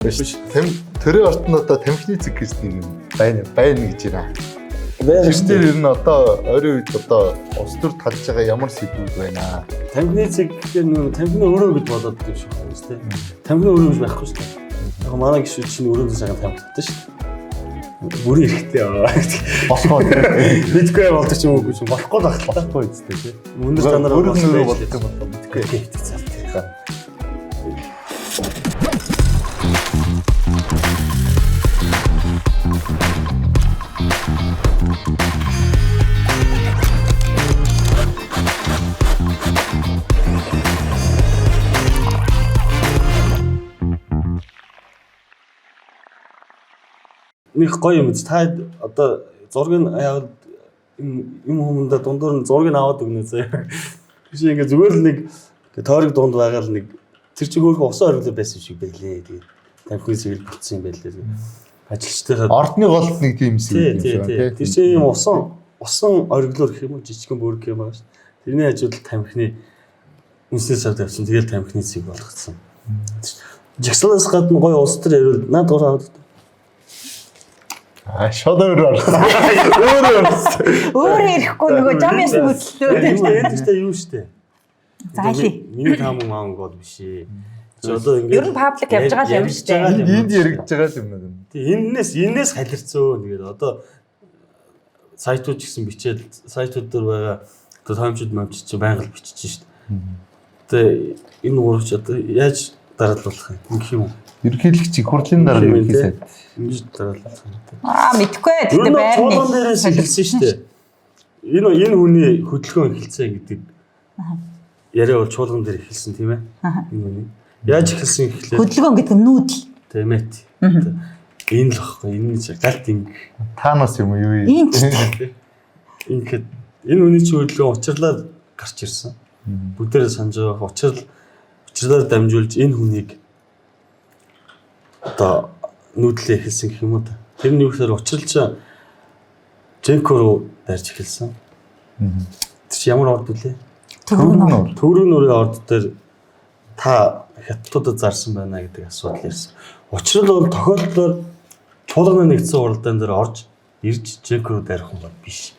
Биш. Тэм төрийн ортон одоо тамхины цэг гэж нэг юм байна байна гэж байна. Байна Тэр дээр ер нь одоо ойрын үед одоо улс төр талж байгаа ямар сэдвүүд байна? Тамхины цэг гэхээр нөө тамхины өрөө гэж бодоод байдаг шиг байна шүү дээ. Тамхины өрөө гэж байхгүй шүү дээ. Яг манай гişүүд чинь өрөөнд сайхан тамхитай шүү дээ. Бүрэн эрэхтэй аа. Болохоо тийм. Мэдгүй болдог ч юм уу гэж болохгүй л байх л та. Болохгүй үстэй тийм. Өндөр чанараар Өрөө өрөө болж болдог юм болоо мэдгүй. мэдгүй. Нэг гоё юм биз, та одоо зургийг яг юм хүмүүндээ дундуур нь зургийг аваад өгнө заяа. Биш ингээ зүгээр л нэг тойрог дунд байгаа л нэг тэр чинь хөөрхөн усан ориглоо байсан шиг байлээ. Тэгээд тамхины цэвэр бүтсэн юм байлээ. Ажилчдынхаа Ордны голд нэг тийм тий сэдв юм тий шиг тий. байна Тэр чинь юм усан ориглоор гэх юм уу, жижигхэн бөөрг юм байна шүү. Тэрний хажууд л тамхины үнснээс авд явсан. Тэгэл тамхины цэг болгоцсон. Жагсаалаас гадна гоё улс төр яриул над гурав аваад. Аа шод өөрөө орсон. Өөрөө орсон. Өөрөө ирэхгүй нөгөө жам ясны хөдлөлөө. Энэ гэхдээ юу штэ. За хий. Миний таамаг маамаг бол биш ээ. Чи одоо ингээд Ер нь паблик явж байгаа л юм шүү дээ. Энд энд яригдж байгаа л юм байна. Тий, энээс халирцөө тэгээд одоо сайтууд ч гэсэн бичээд сайтууд дээр байгаа одоо тоомчд момч чи байнга л бичиж шít. Тэгээ энэ гурав ч одоо яаж дараалуулах юм? Ингэх юм уу? Ерөнхийлөгч их хурлын дарга Юм ерөнхий тий. сайд. Ингэж дараалуулах юм. Аа мэдхгүй Ер гэхдээ нь байрны. чуулган дээрээс эхэлсэн шүү дээ. Энэ хүний хөдөлгөөн эхэлсэн гэдэг яриа бол чуулган дээр эхэлсэн тийм ээ. Энэ хүний яаж эхэлсэн гэхлээр Хөдөлгөөн гэдэг нь нүүдэл. тийм ээ. Энэ л واخхой. Энэ чи галт ингэ Танос юм уу юу юм? Энд ч тий. Ингээд энэ хүний чи хөдөлгөөн учирлаар гарч ирсэн. Бүгдээрээ санаж байгаа учирлаар дамжуулж энэ хүнийг одоо нүүдлээ эхэлсэн гэх юм уу та. Тэр нь юу гэхээр учрал чи Женко руу дайрч эхэлсэн. Тэр чи ямар орд вүлээ? Төгрөг. Төврөн нүрийн орд дээр та хятадуудад зарсан байна гэдэг асуудал ирсэн. Учир нь бол тохиолдлоор чуулганы нэгдсэн уралдаан дээр орж ирж Женко руу дайрах хүн бол биш.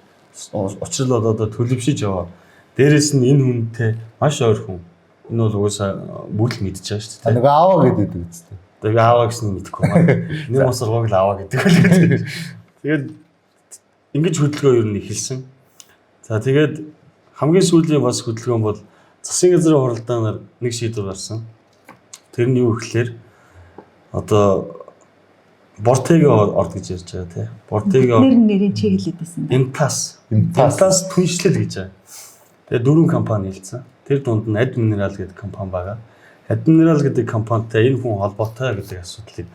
Учир нь бол одоо төлөвшиж яваа. Дээрээс нь энэ хүнтэй маш ойр хүн. Энэ бол угаасаа бүгд л мэдж байгаа шүү дээ. Нөгөө аава гэдэг үстэй. Тэгээ аава гэсэн нь мэдэхгүй маань. Нэг усаргоог л аава гэдэг байлээ. Тэгээд ингэж хөдөлгөөн ер нь эхэлсэн. За тэгээд хамгийн сүүлийн бас хөдөлгөөн бол засгийн газрын хуралдаанаар нэг шийдвэр гарсан. Тэр нь юу гэхлээр одоо Бортегийн орд гэж ярьж байгаа тий. Бортегийн орд Нэр нэрийн чи хэлээд байсан да. Имтас. Имтас. Имтас түншлэл гэж байгаа. Тэгээ дөрвөн компани хэлсэн. Тэр дунд нь Админерал гэдэг компани байгаа. Админерал гэдэг компанитай энэ хүн холбоотой гэдэг асуудлыг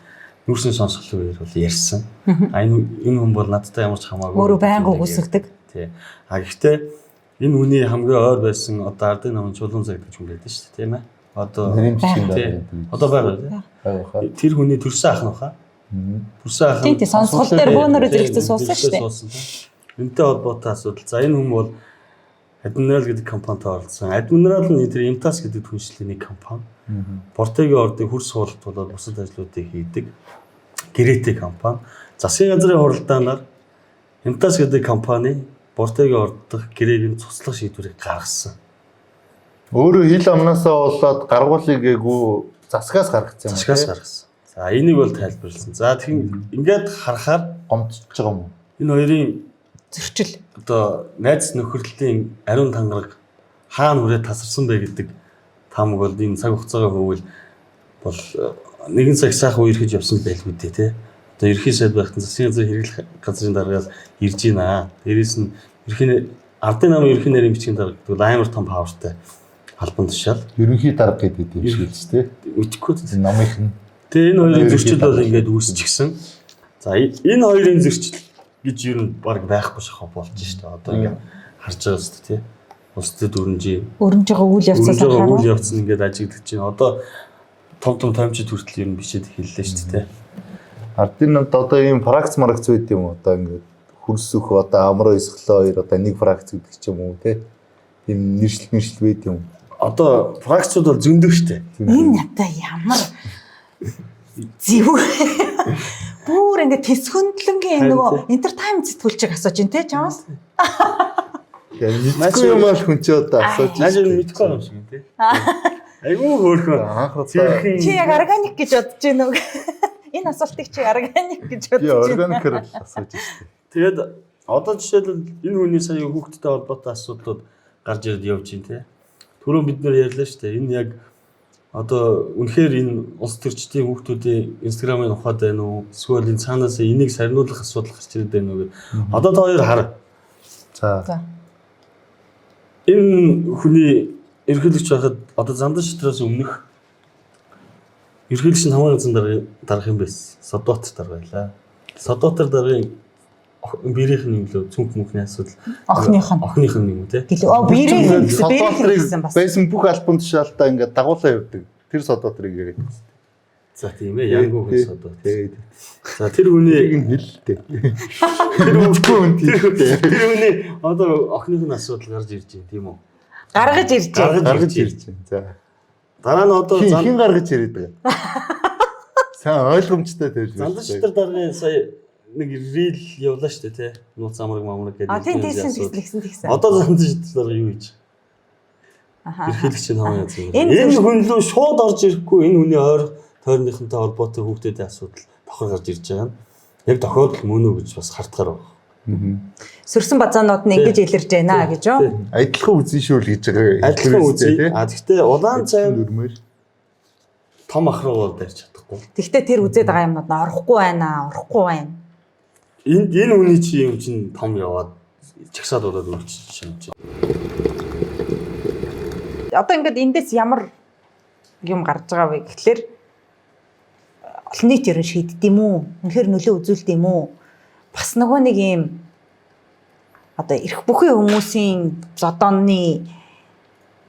нүүрсэн сонсголын үеэр бол ярьсан. А энэ хүн бол надтай ямар ч хамаагүй. Өөрөө байнга гэдэг үгүйсгдэг. Тий. А гэхдээ энэ хүний хамгийн ойр байсан одоо ардын намын чулуун цаг гэж хүн байдаг шүү дээ, тийм ээ. Одоо Нэрийн бичгийн тий. дарга. Одоо байгаа тий. Байгаа хаа. Тэр хүний төрсөн ах нь баха. Төрсөн ах нь Тий, тий, сонсгол дээр бөөнөрөө зэрэгцээ суусан шүү дээ. Суусан, тий. Энтэй холбоотой асуудал. За энэ хүн бол Админерал гэдэг компанитай оролцсон. Админерал нь тэр Имтас гэдэг түншлэлийн нэг компани. Бортегийн ордын хөрс хуралд болоод бусад ажлуудыг хийдэг гэрээтэй компани. Засгийн газрын хуралдаанаар Имтас гэдэг компани Бортегийн орд дахь гэрээг нь цуцлах шийдвэрийг гаргасан. Өөрөө хил амнаасаа болоод гаргуулъя гээгүй засгаас гаргацсан юм. Засгаас гаргасан. За энийг бол тайлбарласан. За тэгэхээр ингээд харахаар гомдчихж байгаа юм уу? энэ хоёрын Зөрчил. одоо найз нөхөрлөлийн ариун тангараг хаана хүрээ тасарсан бэ гэдэг таамаг бол энэ цаг хугацаагаа хөвөл бол нэгэн цаг сайхан үерхэж явсан байлгүй дээ тий. Одоо ерхий сайд байхад нь засгийн газрын хэрэглэх газрын даргаас ирж байна. Дээрээс нь ерхий ардын намын ерхий нарийн бичгийн дарга гэдэг бол амар том павертай албан тушаал. Ерөнхий дарга гэдэг юм шиг л тий. Мэдэхгүй дээ. Номынх нь. Тэгээ энэ хоёрын Ерөнхий зөрчил бол дарга. ингээд үүсчихсэн. За энэ хоёрын зөрчил гэж ер нь баг байхгүй шахав болж штэ. Одоо ингээд харж байгаа зү тий. Улс төр дүрнжийн Өрнөж байгаа үйл явцаас өрнөж байгаа үйл анхаарал. явц нь ингээд ажиглаж байна. Одоо том том томчид хүртэл ер нь бичээд эхэллээ шүү дээ. Ардын намд одоо ийм фракц маракц байд юм уу? Одоо ингээд хөрсөх одоо амраа ёсглоо хоёр одоо нэг фракц гэдэг ч юм уу тий. Тийм нэршил мэршил байд юм уу? Одоо фракцууд бол зөндөө штэ. Энэ одоо ямар Зэвүү. Бүр ингээд тэсгүндлэнгийн нөгөө entertainment сэтгүүлчийг асууж ин те чамаас. Яг мэдгүй юм аа хүн чи одоо асууж. Нааш мэдгүй байгаа юм шиг тий. Айгүй хөөрхөн. Анх удаа Цэвэрхэн. Чи яг органик гэж бодож гин үү? Энэ асуултыг чи органик гэж би бодож гин. органикээр л асууж штэ. Тэгээд одоо жишээлбэл энэ хүний сая хүүхдтэй холбоотой асуудлууд гарч ирээд явж байна те. Түрүүн бид нэр ярьлаа шүү дээ. Энэ яг одоо үнэхээр энэ улс төрчдийн хүүхдүүдийн Instagram-ыг ухаад байна уу? Эсвэл энэ цаанаас энийг сарниулах асуудал гарч ирээд байна уу гэдэг. Одоо та хоёр хар. За. За. Энэ хүний эрхийлэгч байхад одоо зандан шатраас өмнөх эрхийлэгч нь хамаан ганцхан дарга юм байсан. Содотор дарга байлаа. Содотор даргын бэрийнх нь юм лөө цүнх мөнхний асуудал. Охиных нь. Охиных нь юм те. Гэлээ. Оо бэрийнх нь гэсэн бэрийнх нь гэсэн бас. Байсан бүх альбом тушаалтаа ингээд дагуулаа явдаг. Тэр Содотрыг яриад байсан. За тийм ээ, Янгу хүн Содотор. Тий. За тэр хүний Тэрийг нь хэлэлтэй. Тэр мэдгүй хүн тийхтэй. тэр хүний одоо охиных нь асуудал гарч ирж байна тийм үү? Гаргаж ирж байна. Гаргаж ирж байна. За. Дараа нь одоо Хин хин гаргаж ирээд байгаа. Сайн ойлгомжтой тэрж байна. Зандан шатар даргын сая нэг рил явлаа шүү дээ те. Нууц амраг мамраг гэдэг. А тийм тэгсэн тэгсэн тэгсэн тэгсэн. Одоо зандан шатар дарга юу хийж? Аха. Эрхийлэгч нь хамаа яз. Энэ Энэ хүн лөө шууд орж ирэхгүй энэ хүний ойр тойрныхонтой холбоотой хүүхдүүдийн асуудал давхар гарч ирж байгаа нь яг тохиолдол мөн үү гэж бас хартгаар байна. Сөрсөн базаанууд нь ингэж илэрж байна гэж юу? Адилхан үзэн шүү л гэж байгаа. Адилхан үзье. А тэгтээ улаан цайм өрмөр. том ах руу бол дайрч чадахгүй. Тэгтээ тэр үзээд байгаа юмнууд нь орохгүй байна, орохгүй байна. Энд энэ хүний чи юм чин том яваад чагсаад удаад үлчиж юм чи. Одоо ингээд эндээс ямар юм гарч байгаа вэ гэхлээр олон нийт ерөн шийддэг юм уу? Үнэхээр нөлөө үзүүлдэг юм уу? Бас нөгөө нэг юм одоо эрх бүхий хүмүүсийн зодооны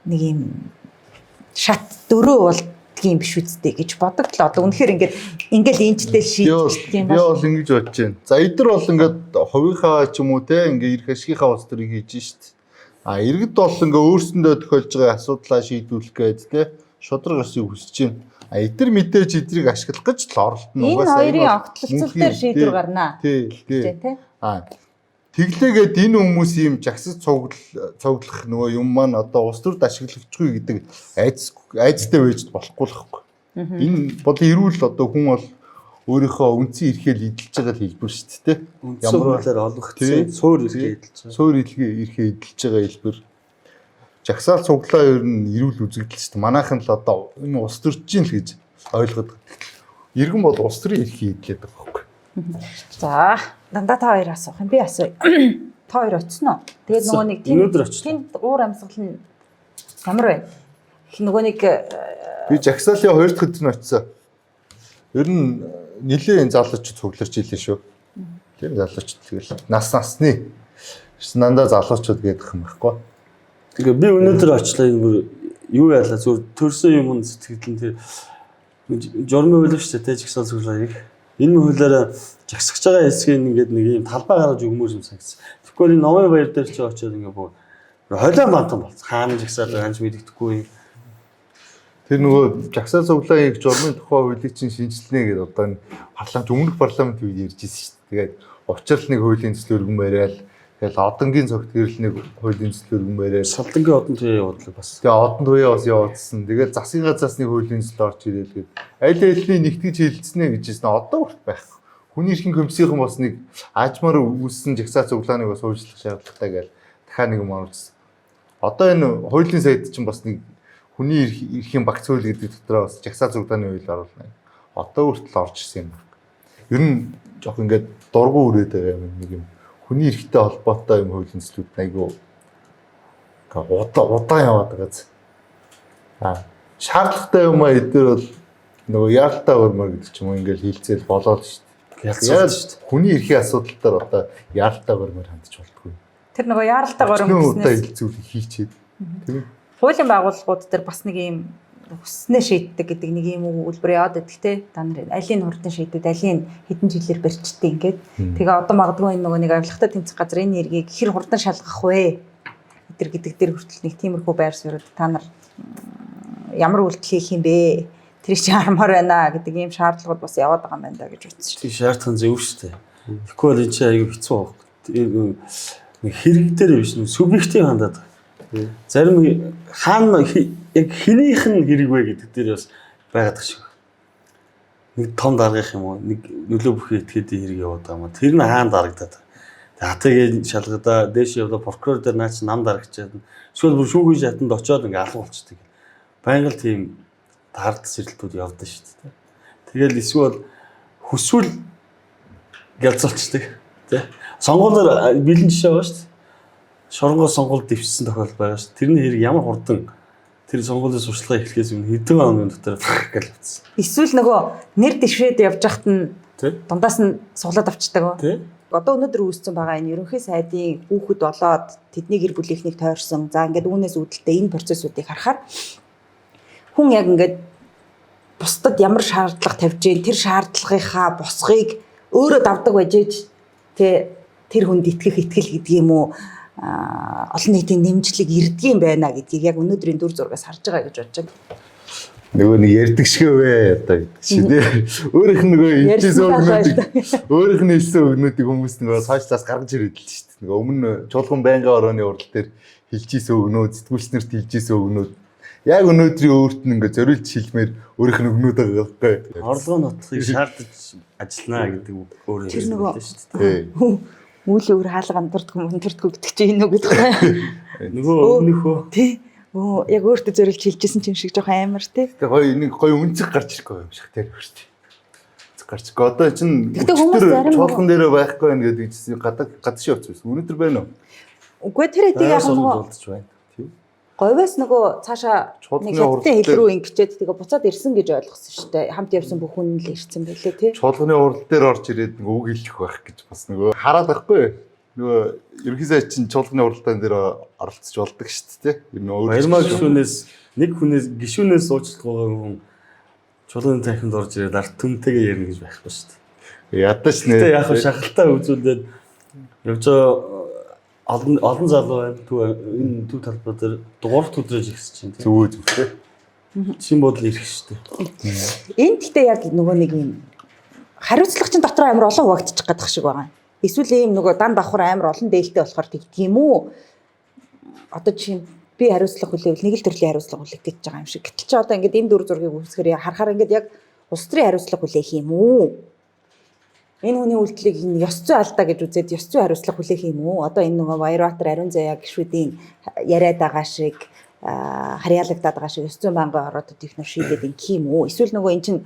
нэг юм шат дөрөө болдгийн биш үсттэй гэж бодогдлоо. Одоо үнэхээр ингээд ингээл энэчтэй шийддэг юм Би бол бол ингэж бодож байна. За эдгээр бол ингээд хувийнхаа ч юм уу те ингээд эрх ашигынхаа улс төрийг хийж шít. А иргэд бол ингээ өөрсөндөө тохиолж байгаа асуудлаа шийдвэрлэх гээд те шудраг ёсыг хүсэж байна. А эдгээр мэдээж эдрийг ашиглах гэж л оролдоно. энэ Угаасаа хоёрын бол огтлцол мөнхийн дээр шийдвэр тий, гарнаа. Тий, Гэж тий. тий. А тэглээгээд энэ хүмүүс ийм жагсаж цуглах нөгөө юм маань одоо улс төрд ашиглагдчихгүй гэдэг айдас айдастай байж болохгүй л хэвгүй. Энэ бол эрүүл одоо хүн бол өөрийнхөө үндсэн эрхээ л эдэлж байгаа л хэлбэр шүү дээ. Үндсэн хуулиар олгогдсон суур эрхээ эдэлж байгаа. Суур эрхээ эдэлж байгаа хэлбэр. Жагсаал цуглаа ер нь эрүүл үзэгдэл шүү дээ. Манайхан л одоо энэ улс төрчин л гэж ойлгоод. Иргэн бол улс төрийн эрхээ эдлээд байгаа байхгүй. За, дандаа та хоёр асуух юм. Би асууя. Та хоёр очсон уу? Тэгээд нөгөө нэг Өнөөдөр очлоо. Тэнд уур амьсгал нь ямар вэ? Нөгөө нэг Би жагсаалын хоёр дахь өдөр нь очисон. Ер нь нэлээд залуучууд цугларч илээ шүү. Тийм залуучууд тэгэл нас насны. Дандаа залуучууд гэдэг юм байхгүй. Тэгээ би өнөөдөр очлоо энэ бүр юу яалаа зүгээр төрсөн юм сэтгэл нь тэр журмын хууль шүү дээ жагсаал цуглааг. Энэ хуулиараа жагсагч байгаа хэсгийг ингээд нэг юм талбай гаргаж өгмөр юм санагдсан. Тэгэхгүй энэ номын баяр дээр чи очиод ингээд бүр хойлоо мантан болсон. Хаана жагсаал байгаа ч мэддэхгүй юм. Тэр нөгөө жагсаал цуглааг журмын тухай хуулийг чинь шинжилнэ гэдэг одоо энэ парламент өмнөх парламент үед ярьж ирсэн шүү дээ. Тэгээд учир л нэг хуулийн төсөл өргөн барайл. Тэгэл одонгийн цогт гэрэл нэг хуулийн төсөл өргөн барайл. Салдангийн одон туяа явуулаа бас. Тэгээ одон туяа бас явуулсан. Тэгээд засгийн газраас нэг хуулийн төсөл орж ирээл гээд аль альний нэгтгэж хилцснэ гэж хэлсэн. Одоо хүрт байхгүй. Хүний эрхийн комиссийнхан бас нэг ажмаар үүссэн жагсаал цуглааныг бас хуучлах шаардлагатай гээл дахиад нэг юм оруулсан. Одоо энэ хуулийн сайд чинь бас нэг хүний эрхийн багц хууль гэдэг дотроо бас жагсаал цуглааны хууль оруулна. Одоо хүртэл орж ирсэн юм байна. Ер нь жоох ингээд дургу үрээд байгаа юм нэг юм. Хүний эрхтэй холбоотой юм хуулийн төслүүд айгүй удаан яваад байгаа зү. А шаардлагатай юм а эдгээр бол нөгөө яаралтай өрмөр гэдэг ч юм уу ингээл хилцээл болоод шүү дээ. Ялцсан шүү дээ. Хүний эрхийн асуудал дээр одоо яаралтай өрмөр хандж болтгүй. тэр нөгөө яаралтай горим Өчнөө удаа гэснээс хилцүүл хийчээд тийм ээ. хуулийн байгууллагууд дээр бас нэг юм хүснээ шийддэг гэдэг нэг юм өгүүлбэр яваад байдаг те. Та нар алийн хурдан шийдэд, алийн хэдэн жилээр барьчихдээ ингээд. Тэгээ одоо магадгүй энэ нөгөө нэг авилгатай тэмцэх газар энэ эргийг хэр хурдан шалгах вэ? Эдэр гэдэг дээр хүртэл нэг тиймэрхүү байр суурьуд та нар ямар үйлдэл хийх юм бэ? Тэр чинь хармаар байна гэдэг ийм шаардлагууд бас яваад байгаа юм байна да гэж бодсон шүү. Тийм шаардхан зөв шүү дээ. Тэгэхгүй бол энэ чинь аюу хэцүү байхгүй. Нэг хэрэг дээр биш нэг субъектив хандаад байгаа. Зарим хаана яг хэнийх нь хэрэг вэ гэдэг дээр бас байгаад байгаа шиг. Нэг том даргах юм уу, нэг нөлөө бүхий этгээдийн хэрэг яваад байгаа юм уу? Тэр нь хаана дарагдаад байгаа. Тэгээ хатагийн шалгадаа дээш явлаа прокурор дээр наа чи нам дарагчаад эсвэл бүр шүүхийн шатанд очиод ингээ алга болчдөг. Байнга л тийм таард сэрэлтүүд явдаг шүү дээ. Тэгэл эсвэл хүсвэл гялцуулчдаг тий. Сонгуулиар бэлэн жишээ байгаа шүү дээ. Шоронгоо сонгуул дэвшсэн тохиолдол байгаа шүү дээ. Тэрний хэрэг ямар хурдан тэр сонгуулийн сурчлагаа эхлэхээс өмнө хэдэн хоногийн дотор гэл утсан. Эсвэл нөгөө нэр дэвшээд явж байхад нь Тий. дундаас нь суглаад авчдаг. Тий. Одоо өнөөдөр үүссэн байгаа энэ ерөнхий сайдын хүүхэд болоод тэдний гэр бүлийнхнийг тойрсон. За ингээд үүнээс үүдэлтэй энэ процессуудыг харахаар хүн яг ингээд бусдад ямар шаардлага тавьж гин тэр шаардлагынхаа босгыг өөрөө давдаг байж ээж тэ тэр хүнд итгэх итгэл гэдэг юм уу олон нийтийн нэмжлэг ирдэг юм байна гэдгийг яг өнөөдрийн дүр зургаас харж байгаа гэж бодож байна. Нөгөө нэг ярьдаг шиг вэ одоо гэдэг шиг тий. Өөрийнх нь нөгөө хэлжсэн өгнүүдийг өөрийнх нь хэлсэн өгнүүдийг хүмүүс нөгөө сошиалаас гаргаж ирээд л шүү дээ. Нөгөө өмнө чуулган байнгын орооны урал дээр хэлжсэн өгнүүд, сэтгүүлчнэрт хэлжсэн өгнүүд яг өнөөдрийн өөрт нь ингээ зориулж хэлмээр өөрийнх нь өгнүүд байгаа байхгүй. Орлогоо нотлохыг шаардаж ажиллана гэдэг үг өөрөө Тэр нөгөө хэлсэн шүү дээ. Үүлийн үр хаалга андуурдгүй мөндөрдгүй гэдэг чинь энэ үг гэдэг байна. Нөгөө өмнөхөө Тий. Өө яг өөртөө зориулж хэлжсэн юм шиг жоохон амар тий. Тэгээ гоё нэг гоё үнцэг гарч ирэхгүй юм шиг тэр хөрт. Үнцэг гарч ирэхгүй. Одоо чинь Гэхдээ хүмүүс зарим чуулган дээрээ байхгүй байх гэдэг чинь гадаг гадш явц байсан. Өнөөдөр байна уу? Үгүй тэр хэдийг яг нөгөө болдож байна. Говьос нөгөө цаашаа Чуулганы нэг хятадын хурал хэл рүү ингэчээд тэгээ буцаад ирсэн гэж ойлгосон шүү дээ. Хамт явсан бүх хүн л ирсэн байлээ тий. Чуулганы хурал дээр орж ирээд нөгөө үг хэлэх байх гэж бас нөгөө хараад байхгүй. Нөгөө ерөнхий сайд чинь чуулганы хуралдаан дээр оролцож болдог шүү дээ. Ер нь өөр Баярмаа гишүүнээс нэг хүнээс гишүүнээс уучлах байгаа хүн чуулганы танхимд орж ирээд ард түмтэйгээ ярина гэж байхгүй шүү дээ. Ядаж нэ. Гэтэ яг хав шахалтаа үзүүлээд явж байгаа олон олон залуу байна. Төв энэ төв талбай дээр 3 өдрөж ихсэж чинь тийм. Зүгөө зүгтэй. Чин бодол ирэх шүү дээ. Энэ гэхдээ яг нөгөө нэг юм хариуцлага чинь дотор амар олон хуваагдчих гэдэг шиг байгаа. Эсвэл ийм нөгөө дан давхар амар олон дээлтэй болохоор тэгдэг юм уу? Одоо чинь би хариуцлага хүлээвэл нэг л төрлийн хариуцлага хүлээх гэж байгаа юм шиг. Гэтэл чи одоо ингээд энэ дүр зургийг үүсгэхээр харахаар ингээд яг улс төрийн хариуцлага хүлээх юм уу? Энэ хүний үйлдэлийг энэ ёс зүй алдаа гэж үзээд ёс зүй хариуцлага хүлээх юм уу? Одоо энэ нөгөө Баярбаатар Ариун Заяа гişүүдийн яриад байгаа шиг харьяалагдаад байгаа шиг ёс зүйн байнгын ороод их нөр шийдээд ингэх юм уу? Эсвэл нөгөө эн чинь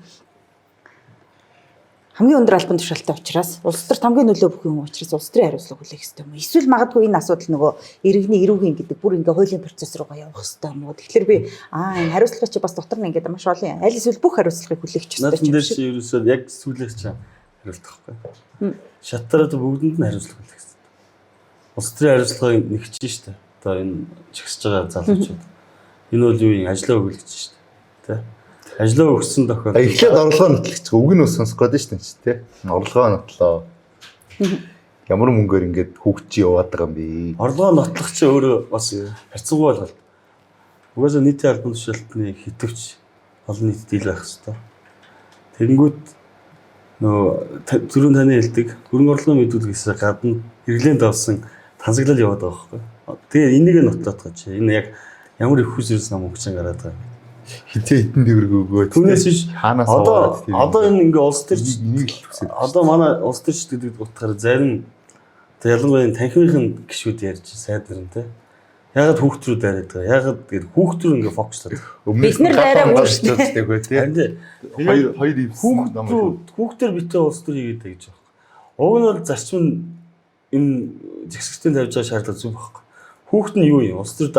хамгийн өндөр албан тушаалтай учраас улс төрт хамгийн нөлөө бүх юм учраас улс төрийн хариуцлага хүлээх ёстой юм уу? Эсвэл магадгүй энэ асуудал нөгөө иргэний эрүүгийн гэдэг бүр ингээ хуулийн процесс руугаа явах ёстой юм уу? Тэгэхээр би энэ хариуцлага чи бас дотор нь ингээд маш олон аль эсвэл бүх хариуцлагыг хүлээх ёстой Наадам юм дээр шиг. чи ерөөсөө яг сүүлэх чи хариултахгүй. Шаттараад бүгдэнд нь хариуцлага хүлээх хэрэгтэй. Улс төрийн хариуцлагыг нэгчэн шүү дээ. Одоо энэ чигсэж байгаа залуучууд. Энэ бол юу юм ажлаа өгүүлж шүү дээ. Тэ? Ажлаа өгсөн тохиолдолд Эхлээд орлогоо нотлох гэж үг нь бас сонсох гээд шүү дээ тий. Орлогоо нотлоо. Ямар мөнгөөр ингээд хүүхд чи яваад байгаа юм бэ? Орлогоо нотлох чи өөрөө бас харьцангуй ойлголт. Угаасаа нийтийн албан тушаалтны хитвч олон нийтэд ил байх хэвээр. Тэгэнгүүт нөгөө түрүүн таны хэлдэг хөрөнгө орлогын мэдүүлгээс гадна хэрэглээнд авсан тансаглал яваад байгаа байхгүй. Тэгээ энийг нь нотлоод байгаа чи. Энэ яг ямар их хүсэрс нам өнгөчн гараад байгаа юм. Хизээ хитэн төгрөг өгөөд. Түүнээс биш хаанаас одоо аваад тийм. одоо энэ ингээ улс төр энийг л хүсэж. Одоо манай улс төрч гэдэг утгаараа зарим одоо ялангуяа энэ танхимын гишүүд ярьж сайд нар нь те. Ягаад хүүхд рүү дайраад байгаа? Ягаад гэдэг хүүхд рүү ингээ фокуслаад. Бид нар дайраа үүштэй тий. Харин тий. Хоёр хоёр Хүүхд ивсэн ном рүү хүүхдээр битээ улс төр хийгээд гэж байгаа юм. Уг нь бол зарчим нь энэ зэгсгтийн тавьж байгаа шаардлага зөв байхгүй. Хүүхд нь юу юм? Улс төрд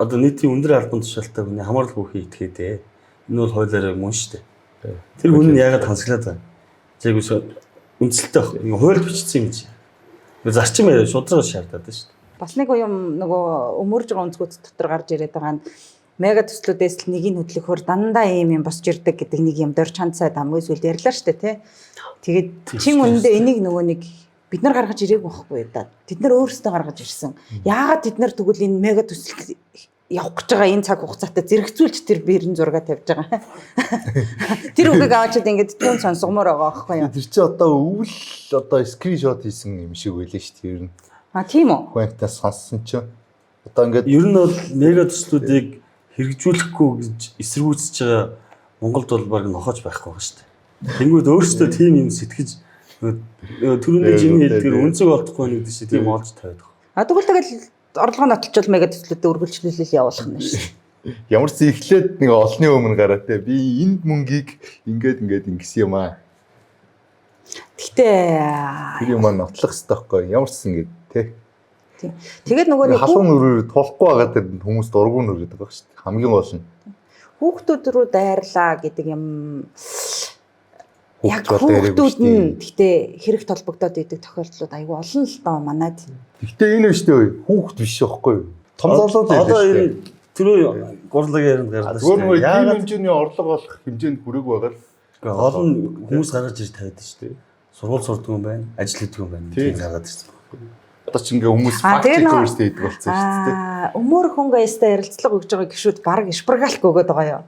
одоо нийтийн өндөр албан тушаалтай хүний хамаарал бүхий итгээдээ. Энэ бол хуулиараа мөн шүү дээ. Тэр хүн нь яагаад хансаглаад байгаа юм? Зээгүйс үндсэлтэй байхгүй. Ингээ хуульд бичсэн юм чи. Зарчим яриа шудраг шаардаад байна шүү дээ. Бас нэг юм нөгөө өмөрж байгаа өнцгүүд дотор гарч ирээд байгаа нь мега төслүүдээс л нэгийг хөдлөхөөр дандаа ийм юм босч ирдэг гэдэг нэг юм дор чанд сайд хамгийн сүүлд ярьлаа шүү дээ тий. Тэгээд чин үнэндээ энийг нөгөө нэг бид нар гаргаж ирээг байхгүй да. Тэд нар өөрсдөө гаргаж ирсэн. Яагаад тэд нар тэгвэл энэ мега төсөл явах гэж байгаа энэ цаг хугацаатай зэрэгцүүлж тэр 96 тавьж байгаа. Тэр үгийг аваачаад ингээд түүн сонсгомоор байгаа байхгүй юу? Тэр чи одоо өвөл одоо скриншот хийсэн юм шиг байлээ шүү дээ ер нь. А тийм үү? Хүнтээс сонссон чи. Одоо ингээд Ер нь бол мега төслүүдийг хэрэгжүүлэхгүй гэж эсэргүүцэж байгаа Монголд бол баг нохоож байхгүй байгаа шүү дээ. Тэнгүүд өөрсдөө тийм юм сэтгэж нөгөө түрүүний жиний хэлдгээр үнцэг олдохгүй нэг гэдэг чинь тийм олж тавиад байгаа. А тэгвэл тэгэл орлогоо нотолчвол мега төслүүдэд үргэлжлүүлэл явуулах нь шүү дээ. Ямар ч зэн эхлээд нэг олонны өмнө гараа те би энд мөнгийг ингээд ингээд ингэсэн юм аа. Гэтэ Тэр юм аа нотлох хэрэгтэй байхгүй ямар ч зэн ингээд те. тийм. Тэгээд нөгөө нэг Халуун нүрээр тулахгүй байгаа тэр хүмүүс дургуун нүрээд байгаа шүү дээ. Хамгийн гол нь хүүхдүүд рүү дайрлаа гэдэг юм яг Хүүхдүүд дайраагүй хүүхдүүд шүү дээ. нь гэтээ хэрэг толбогдоод идэг тохиолдлууд айгүй олон л доо манад. Гэхдээ энэ биш дээ хүүхд биш байхгүй юу? Том залуу л Одоо байлаа шүү энэ дээ. түрүү гурлагийн ярианд гарлаа Зүгээр шүү нөгөө дээ. тийм Яагаад хэмжээний орлого олох хэмжээнд хүрээгүй байгаа л Гэхдээ гол нь хүмүүс гаргаж ирж тавиад шүү дээ. Сургууль сурдаг юм байна, ажил хийдэг юм байна. Тийм. Тийм гаргаад ирсэн. одоо ч ингээ хүмүүс Аа, факт тэгээ нөгөө- чекерстэй хийдэг болсон шүү дээ. Аа, өмөр хөнгө аястай ярилцлага өгж байгаа гişүүд баг шпаргалк өгöd байгаа юу?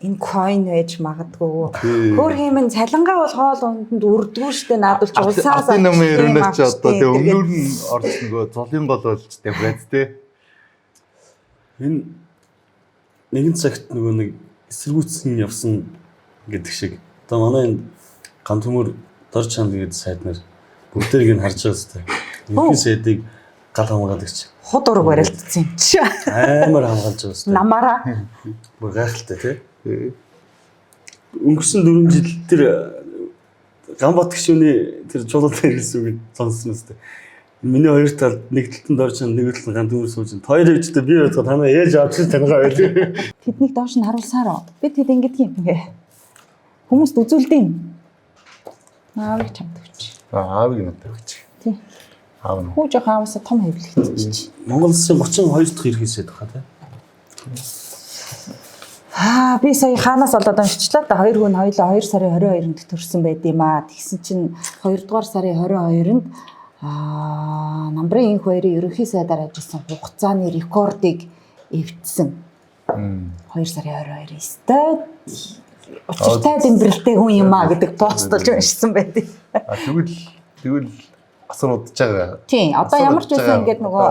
Энэ coin байж магадгүй. Тийм. Хөөр хэмээн цалингаа бол хоол унтанд үрдгүү штэ наадвал чи улсаас Ардын намын авчдیں, ерөнөөс чи одоо тэгээ авчдیں, өмнөр нь орж нөгөө золын гол болж тавиад те. Энэ нэгэн цагт нөгөө нэг эсэргүүцсэн явсан гэдэг шиг. Одоо манай энэ гантүмөр дор чанд гэдэг сайд нар бүгдээрийг нь харж байгаа зү. Ерөнхий сайдыг гал хамгаалагч Худ ураг барилдсан юм чи. амар хамгаалж байгаа зү. Намаараа. Бүр гайхалтай тий. Өнгөрсөн 4 жил тэр Ганбат гишүүний тэр чуулган дээр хэлсэн үгийг сонссон үстэй. Миний хоёр талд нэг талд нь дор чанд нэг талд нь гантүмөр сууж байна. Хоёр ээжтэй би бодоход танаа ээж авч тангаа байлээ. Тэднийг доош нь харуулсаар уу. Би тэд ингэдэг юм гээ. Хүмүүст үзүүлдэм. Аавыг чамд өгч. Аа, аавыг надад өгч. Тий. Аав нь. Хүү жоохон ааваасаа том хэвлэгдчихэж. Монгол улсын 32 дахь ерөнхий сайд баха тий. Аа би сая хаанаас олоод уншчлаа да. Хоёр хүн хоёлаа 2 сарын 22-нд төрсэн байд юм аа. Тэгсэн чинь 2 дугаар сарын 22-нд намрын инх хоёрын ерөнхий сайдаар ажилласан хугацааны рекордыг эвдсэн. 2 сарын 22-нд өстой учиртай дэмбэрэлтэй хүн юм аа гэдэг пост болж уншсан байд. А тэгвэл асар удаж байгаа. Тийм одоо Асар ямар ч удаж байсан байгаа. ингээд нөгөө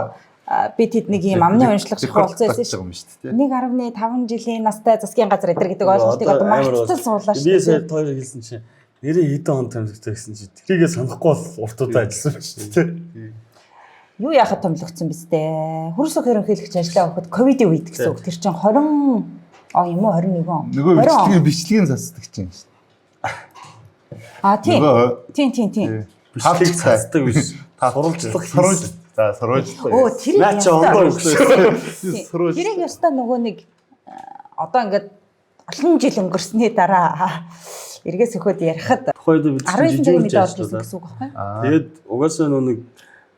би тэд нэг юм амны уншлага Рекорд шахуу болсон байсан татж шүү. байгаа юм шүү дээ. 1.5 жилийн настай засгийн газар эдэр гэдэг ойлголтыг одоо мартал суулаа шүү Би дээ. сая хоёр хэлсэн чинь нэрээ хэдэн он томилогдсон гэсэн чинь тэрийгээ санахгүй бол урт удаа ажилласан ба шүү дээ. Юу яхад томилогдсон биз дээ. Хөрсөх ерөнхийлөгч ажиллаа өгөхөд ковидын үед гэсэн үг. Тэр чинь 20 он юм уу 21 он. Нөгөө 20 он. бичлэгийн бичлэгийн засдаг чинь шүү А тийм. Нөгөө- Тийм тийм тийм. дээ. Бичлэг цацдаг биш. Сурвалжлах Сурвалж. хийсэн. За сурвалжлах. Өө тэрийг Наа чи ондоо өгсөн. Тийм. Сурвалж. Тэрийг ёстой нөгөө нэг одоо ингээд олон жил өнгөрсний дараа эргээс өхөд ярихад Тухайн үед бид 19 цагийн жижигэрж мэдээ олж ирсэн ажиллаа. гэсэн үг байхгүй юу? Аа. Тэгээд угаасаа нөгөө нэг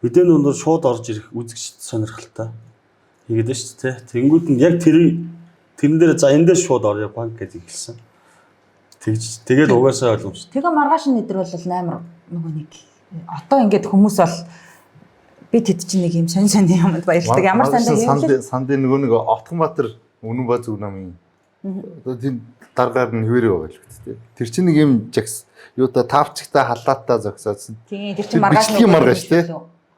мэдээний дундуур шууд орж ирэх үзэгчд сонирхолтой. Хийгээд байна шүү дээ. Тэнгүүд нь яг тэр тэрэн дээр за энэ дээр шууд орё банк гэж эхэлсэн. Тэгж тэгээд угаасаа ойлгомжтой. Тэгээ маргааш нь өдр бол амар нөгөө нэг одоо ингээд хүмүүс бол би тэд чинь нэг юм сонь сонь юмд баярлдаг. Ямар сандаа санд хэвлэл сандын нөгөө нэг Отгонбаатар Үнэн ба зүг намын одоо тийм даргаар нь хിവэрэ байгаа л үү те. Тэр чинь нэг юм жагс юута таавчигтай халаатаа зогсоодсон. Тийм тэр Тэр чинь маргааш бичлэгийн нөгөө маргааш, тий?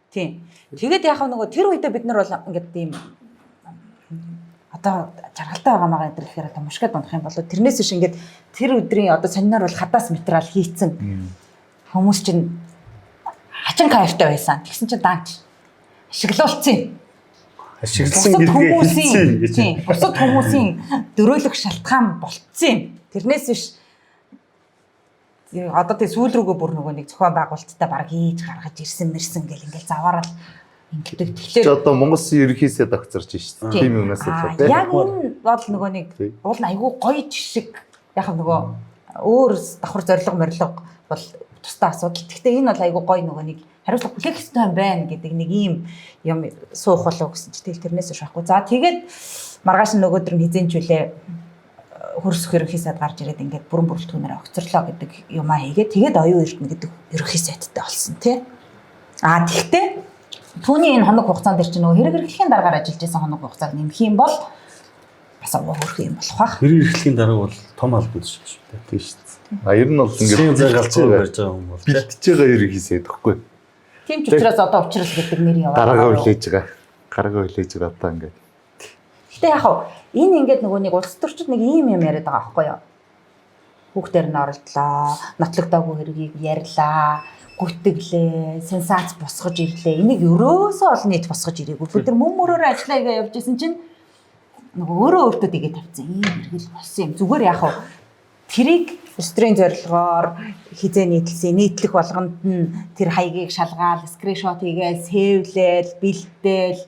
Тийм. Тэгээд яг нөгөө тэр үедээ бид нар бол ингээд тийм одоо жаргалтай байгаа маа энэ гэхээр одоо мушгад унах юм болоо тэрнээс биш ингээд тэр өдрийн одоо сониноор бол хадаас материал хийцэн хүмүүс чинь хачин кайфтай байсан. Тэгсэн чинь даанч ашиглуулсан юм. Ашигласан Бусад гэдгээ хэлсэн хүмүүсийн гэж. тийм бусад хүмүүсийн дөрөөлөх шалтгаан болцсон юм. Тэрнээс биш одоо тий сүүл рүүгээ бүр нөгөө нэг зохион байгуулалттай баг хийж гаргаж ирсэн мэрсэн гэл ингээл заваарал ингэдэг. Чи Тэгэхээр одоо Монгол Улсын ерөнхий сайд огцорч шээ. тийм. Тийм юмнаас Аа, болоо те. Яг энэ бол нөгөө нэг Тийм. уул нь айгүй гоё жишг. Яг нөгөө өөр давхар зориг морилго бол тусдаа асуудал. Гэхдээ энэ бол айгүй гоё нөгөө нэг хариуцлага хүлээх ёстой юм байна гэдэг нэг ийм юм суух болов гэсэн чи тэгэл тэрнээс биш байхгүй. За тэгээд маргааш нь нөгөөдөр нь хизэнчүүлээ хөрсөх ерөнхий сайд гарч ирээд ингээд бүрэн бүрэлдэхүүнээр огцорлоо гэдэг юмаа хийгээд тэгээд оюун эрдэнэ гэдэг ерөнхий сайдтай болсон тий. А тэгтээ Түүний энэ хоног хугацаан дээр чинь нөгөө хэрэг эрхлэхийн дараагаар ажиллаж исэн хоног хугацааг нэмэх юм бол бас өөр юм болох бах. Хэрэг эрхлэхийн дарга бол том албан тушаал шүү дээ. Тийм шүү дээ. А ер нь бол ингээд Засгийн зай галзуу барьж байгаа хүн бол тий. бэлтэж байгаа ерөнхий сайд гэхгүй. Тийм ч учраас одоо учрал гэдэг нэр яваа. Дараагаа хүлээж байгаа. Гарагаа хүлээж байгаа одоо ингээд. Гэтэ яг хав энэ ингээд нөгөө нэг улс төрчид нэг ийм юм яриад байгаа байхгүй юу? Хүүхдээр нь оролдлоо, нотлогдоогүй хэргийг ярьлаа, гүтгэлээ, сенсац босгож ирлээ. Энийг ерөөсөө олон нийт босгож ирээгүй. Бид нар мөн мөрөөр ажиллаа гэж явж исэн чинь нөгөө өөрөө өөртөө дэгээ тавьсан. Ийм хэрэгэл болсон юм. Зүгээр яг хав тэрийг улс төрийн зорилгоор хизээ нийтлсэн, нийтлэх болгонд нь тэр хаягийг шалгаал, скриншот хийгээл, сэвлээл, бэлдээл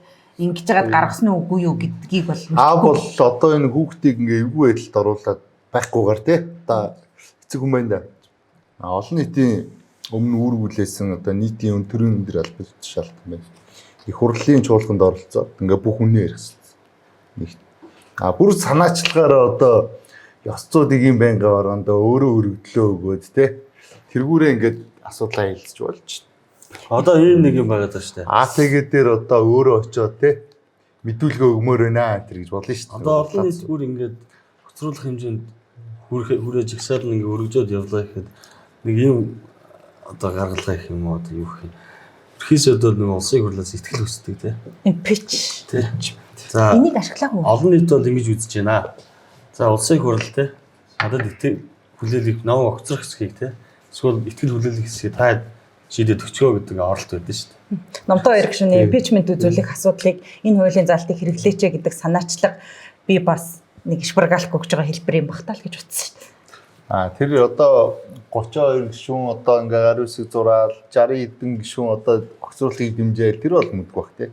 ингэж жагаад гаргасан уу үгүй юу гэдгийг бол Аа бол одоо энэ хүүхдийг ингээ эвгүй байдалд оруулаад байхгүйгээр тий. Одоо эцэг хүн байна да. А олон нийтийн өмнө үүргүүлээсэн одоо нийтийн өнтөрийн өндөр албан тушаалт юм байна. Их хурлын чуулганд оролцоод ингээ бүх үнэ ярих хэрэгтэй. Нэгт. А бүр санаачлагаараа одоо ёс зүйн юм байнга орондоо өөрөө өргөдлөө өгөөд тий. Тэргүүрээ ингээд асуудлаа хэлцэж болж. Одоо ийм нэг юм байгаа даа шүү дээ. АТГ дээр одоо өөрөө очиод тий мэдүүлгээ өгмөр байна тэр гэж болно шүү дээ. Одоо олон нийт бүр ингээд хоцруулах хэмжээнд хүрээ жагсаал нь ингээд өргөжөөд явлаа гэхэд нэг юм одоо гаргалгаа гэх юм уу одоо юу гэх юм. Ерхий сайд бол нэг улсын хурлаас итгэл хүсдэг тий. импич. Тий. За Энийг ашиглаагүй. олон нийт бол ингэж үзэж байна. За улсын их хурл те надад итгэл хүлээлгийг ном огцрох хэсгийг те эсвэл итгэл хүлээлгэх хэсгийг та шийдээд өчгөө гэдэг оролт байдаг шүү дээ. Номтой хоёр гишүүний импичмент үзүүлэх асуудлыг энэ хуулийн заалтыг хэрэглээч гэдэг санаачлаг би бас нэг шпаргалк өгч байгаа хэлбэр юм бах таа л гэж утсан шүү дээ. А тэр одоо 32 гишүүн одоо ингээ гар үсэг зураал 60 хэдэн гишүүн одоо огцруулахыг дэмжээл тэр бол мэдгүй бах тий.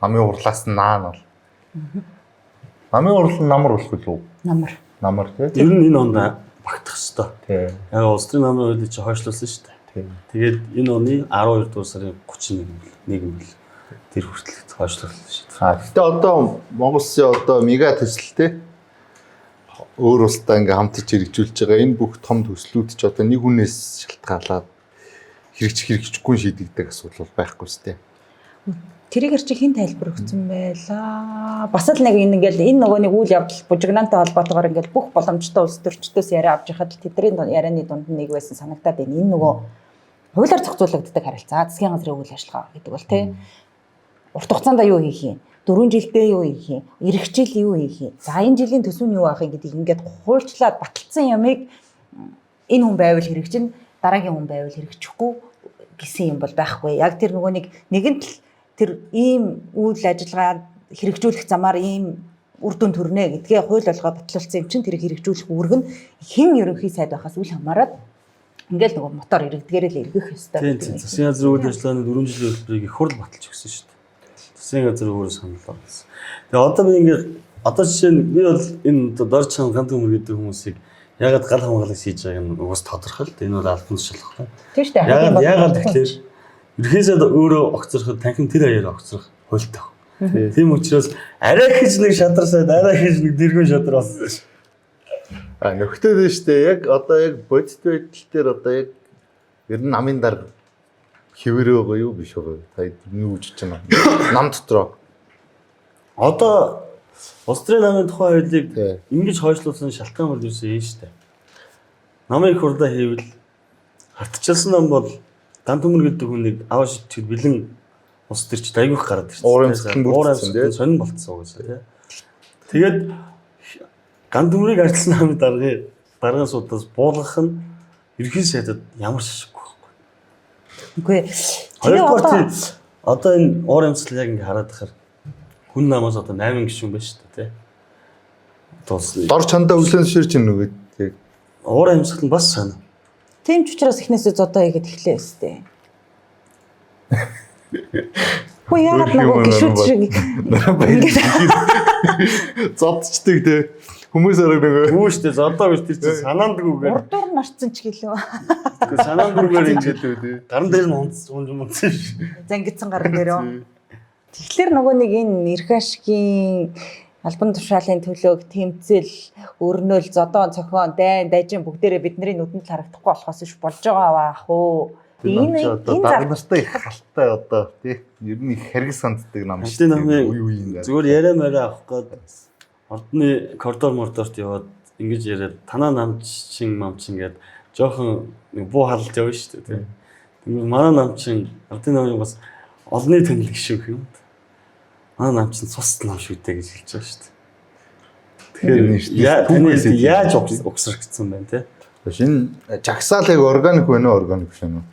Намын хурлаас нь наан бол. Намын хурал нь намар болох үлээ. Намар. Намар тий. Ер нь энэ онд багтах хэвээр. Тий. Яг улс төрийн намын хуулийг чи хойшлуулсан шүү дээ. Тий. Тэгээд энэ оны 12 дугаар сарын 31 юм бэл нэг юм бэл тэр хүртэл хойшлуулсан шүү дээ. А гэхдээ одоо Монгол улсын одоо мега төсөл тий өөр улстай ингээ хамтарч хэрэгжүүлж байгаа энэ бүх том төслүүд ч одоо нэг хүнээс шалтгаалаад хэрэгжих хэрэгжихгүй шийдэгдэг асуудал бол байхгүй шүү дээ. Тэрийг чи хэн тайлбар өгсөн байлаа? Бас л нэг энэ ингээл энэ нөгөө нэг үйл явдал бужигнаантай холбоотойгоор ингээл бүх боломжтой улс төрчдөөс яриа авч яхад л тэдний ярианы дунд нь нэг байсан санагдаад байна. Энэ нөгөө хуулиар зохицуулагддаг харилцаа, засгийн газрын үйл ажиллагаа гэдэг бол тий. Урт хугацаанд юу хийх юм? 4 жилдээ юу хийх юм? Ирэх жил юу хийх юм? За энэ жилийн төсөв нь юу байх юм гэдгийг ингээд хуульчлаад баталсан ямыг энэ хүн байвал хэрэгжин, дараагийн хүн байвал хэрэгжихгүй гэсэн юм бол байхгүй. Яг тэр нөгөө нэг нэгэнт л тэр ийм үйл ажиллагаа хэрэгжүүлэх замаар ийм үр дүн төрнө гэдгээ хууль болгоо батлуулсан юм чинь тэрийг хэрэгжүүлэх үүрэг нь хэн ерөнхий сайд байхаас үл хамааран ингээл нөгөө мотор иргэдгээрээ л эргэх ёстой. Тийм тийм. Засгийн газрын үйл ажиллагааны 4 жилийн төлбөрийг их хурл баталж өгсөн шүү дээ. Засгийн газар өөрөө санал болгосон. Тэгээ одоо би ингээд одоо жишээ нь би бол энэ одоо дор чан ганц төмөр гэдэг хүмүүсийг ягаад гал хамгаалах хийж байгааг нь угаас тодорхой л дээ. Энэ бол албан тушаал байхгүй. Тийм шүү дээ. Ягаад ягаад тэгэхээр ерөнхий сайд өөрөө огцроход танхим тэр хаяар огцрох хуультай. Тийм учраас арай хийж нэг шадар сайд арай хийж нэг дэргүүн шадар болсон шүү. А нөхдөд нь шүү дээ. Яг одоо яг бодит байдал дээр одоо яг ер нь намын дарга хэвээрээ байгаа юу биш байгаа юу? Та юу гэж бодож байна? Нам дотроо. Одоо улс төрийн намын тухай хуулийг Тий. ингэж хойшлуулсан шалтгаан бол ерөөсөө энэ шүү дээ. Намын их хурлаа хийвэл хартчилсан нам бол дан төмөр гэдэг хүнийг аваа шидчихэд бэлэн улс төрчд айгүйх гараад ирсэн. Уур амьсгал нь Уур бүрдсэн, тий. амьсгал нь сонин болцсон угаасаа тий. Тэгээд ган төмрийг ажилласан намын даргын даргын суудаас буулгах нь ерөнхий сайдад ямар ч ашиггүй байхгүй. Үгүй. Тэгээ Хоёрдугаар одоо тий одоо энэ уур амьсгал яг ингэ хараад байхаар хүн намаас одоо 8 гишүүн байна шүү дээ тий. Тус Дор чандаа өглөө ширч ин нүгэд яг уур амьсгал нь бас сонь. тийм ч учраас эхнээсээ зодоо хийгээд эхлэв өстэй. Хөө яагаад нөгөө гişүүд шиг зодчдаг те. Хүмүүс арга нөгөө Гүү шүү дээ зодоо гэж тэр чинь санаандгүйгээр урдуур нь орцсон ч гэлөө. Гэхдээ санаандгүйгээр ингэж гэдэг те. гаран дээр нь унц унж мунцсан шүү. Зангидсан гаран дээр үү. Тэгэхээр нөгөө нэг энэ эрх ашигын албан тушаалын төлөөг тэмцэл, өрнөл, зодоон, цохион, дайн, дажин бүгдээрээ бидний нүдэнд л харагдахгүй болохоос биш болж байгаа баах уу. Энэ Энэ одоо энэ дарга нартай их халтай одоо тий. Ер нь их хэрэг санддаг нам Ардын намын үе үеийн зүгээр яриа мараа авах гээд ордны коридор мордорт яваад ингэж яриад танаа намчин мамчин гээд жоохон нэг буу халалт явна шүү дээ тий. Тэгвэл манай намчин ардын намын бас олонний танил гişүн юм. Манай намчин цус нам шүү дээ гэж хэлж байгаа шүү дээ. Тэгэхээр яа таны яаж угсрагдсан байна те? Биш энэ жагсаал яг органик байна уу, органик биш үү?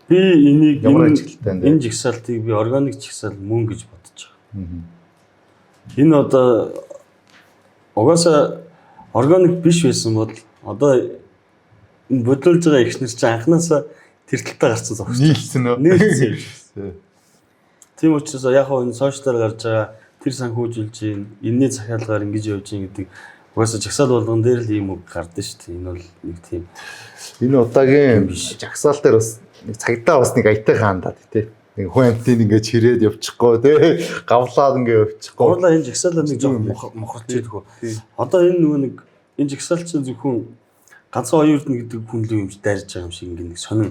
Би энийг Ямар ажилттай энэ? энэ жагсаалтыг би органик жагсаал мөн гэж бодож байгаа. Энэ одоо угаасаа органик биш байсан бол одоо энэ бодлуулж байгаа ихнэр чинь анханасаа тэр талтаа гарсан зогсож. Нийлсэн үү? Нийлсэн. Тийм учраас яг хоо энэ сошиалар гарч байгаа тэр санхүүжилж гин, энэний захиалгаар ингэж явж гин гэдэг угаасаа жагсаал болгон дээр л ийм үг гардаг шүү дээ. Энэ бол нэг тийм Энэ удаагийн жагсаал дээр бас нэг цагдаа бас нэг аятайхан хандаад тий. Нэг хүн амтыг ингээд чирээд явчихгүй тий. Гавлаад ингээд явчихгүй. Гурлаа энэ жагсаалаар нэг жоохон мохорч идэх үү. Одоо энэ нөгөө нэг энэ жагсаал чинь зөвхөн ганцхан оюун эрдэнэ гэдэг хүн л юм чи дайрж байгаа юм шиг ингээд нэг сонин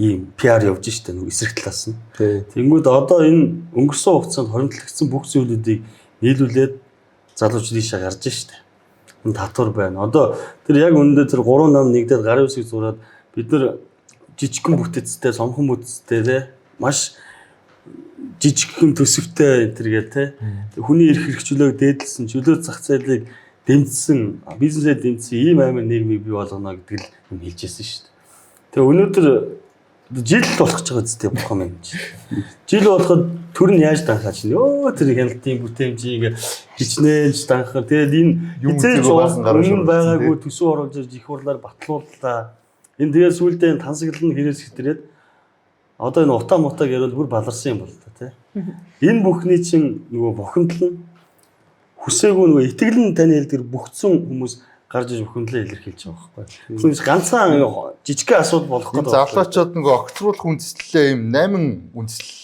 ийм PR явж штэ нөгөө эсрэг талаас нь. Тий. Тэнгүүд одоо энэ өнгөрсөн хугацаанд хоримтлагдсан бүх зүйлүүдийг нийлүүлээд залууч ийшээ гарч штэ. Энэ татвар байна. Одоо тэр яг үүндээ тэр 3 нам нэгдээд гарын үсгийг зураад бид нар жижигхэн бүтэцтэй, сомхон бүтэцтэй те маш жижигхэн төсөвтэй энэ төр гээл те. Хүний эрх хэрэгчлөөг дээдлсэн, чөлөө зах зээлийг дэмжсэн, бизнесээ дэмжсэн ийм амар нийгмийг бий болгоно гэдэг л юм хэлж байсан шүү дээ. Тэгээ өнөөдөр жил болох гэж байгаа зү бурхан минь. Жил болоход төр нь яаж данхаа чинь. Өө тэр хяналтын бүтээмжийг хичнээн ч данхаар. Тэгэл энэ Юм хизээж үзээгүй баасан гаруй өмнө шуурсан, байгаагүй төсөв оруулж ирж их хурлаар батлууллаа. Энэ тэгээ сүүлдээ энэ тансаглал нь хэрээс хэтрээд одоо энэ утаа мутааг яриад бүр баларсан юм бол та тий. Энэ бүхний чинь нөгөө бухимдал нь хүсээгүй нөгөө итгэл нь таны хэл дээр бүхцэн хүмүүс гарч иж бухимдлаа илэрхийлж байгаа байхгүй. Тэгвэл ганцхан жижигхэн асуудал болох Энэ гэдэг байхгүй. залуучууд нөгөө огцруулах үндэслэлээ ийм 8 үндэслэл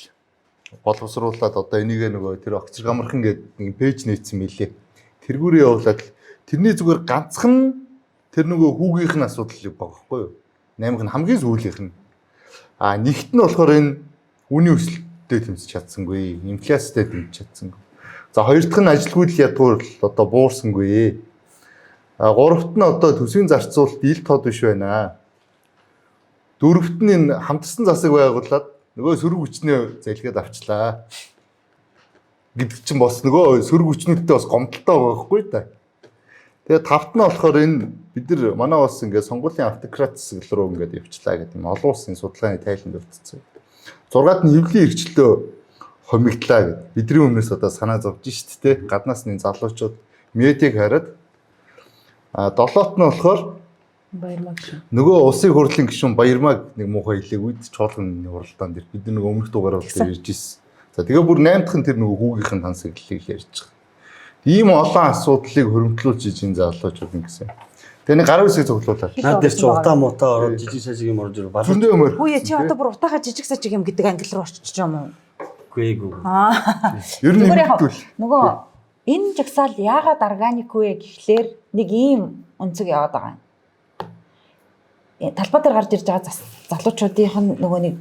боловсруулад одоо энийгээ нөгөө тэр огцор гамархан гэдэг нэг пэйж нээсэн мэлээ. Тэргүүрээ явуулаад л тэрний зүгээр ганцхан тэр нөгөө хүүгийнх нь асуудал юм байгаа байхгүй юу? 8-х нь хамгийн сүүлийнх нь. А нэгт нь болохоор энэ үнийн өсөлттэй тэмцэж чадсангүй, инфляцтай тэмцэж чадсангүй. За хоёр дахь нь ажилгүйдэл ядгуур л одоо буурсангүй. А гуравт нь одоо төсвийн зарцуулалт ил тод биш байна. Дөрөвт нь энэ хамтарсан засаг байгуулад нөгөө сөрөг хүчнээ залхиад авчлаа гэдэг чинь бас нөгөө сөрөг хүчнүүдтэй бас гомдолтой байгаа байхгүй да. Тэгээ тавт нь болохоор энэ бид нар манай улс ингээд сонгуулийн автократ хэсэг рүү ингээд явчлаа гэдэг юм олон улсын судалгааны тайланд дурдсан. Зургаад нь хэвлэлийн эрхчлөө хомигдлаа гэд. Бидний өмнөөс одоо санаа зовж шít те. Гаднаас нь энэ залуучууд медиаг хараад а долоот нь болохоор Баярмаг шиг. Нөгөө улсын хурлын гишүүн Баярмаг нэг муухай хэлээг үед чуулганы хуралдаан дээр бид нэг өмнөх дугаараар бол ярьж ирсэн. За тэгээ бүр 8 дахь нь тэр нөгөө хүүгийнх нь тансаглалыг л ярьж байгаа. Ийм олон асуудлыг хөрөмтлүүлж иж энэ залуучууд ингэсэн. Тэгээ нэг гарын үсгийг цуглуулаад. Наад дээр чи утаа мутаа ороод жижиг сажиг юм орж ирв. Баларч Зөндөө юм Хүү яа чи одоо бүр утаахаа жижиг сажиг юм гэдэг англи руу очиж юм уу? гээгүй. Аа. Ер нь Зүгээр яг нэмэгдүүл. Нөгөө энэ жагсаал яагаад органик вэ гэхлээр нэг ийм өнцөг яваад байгаа юм. Талбай дээр гарч ирж байгаа залуучуудынх нь нөгөө нэг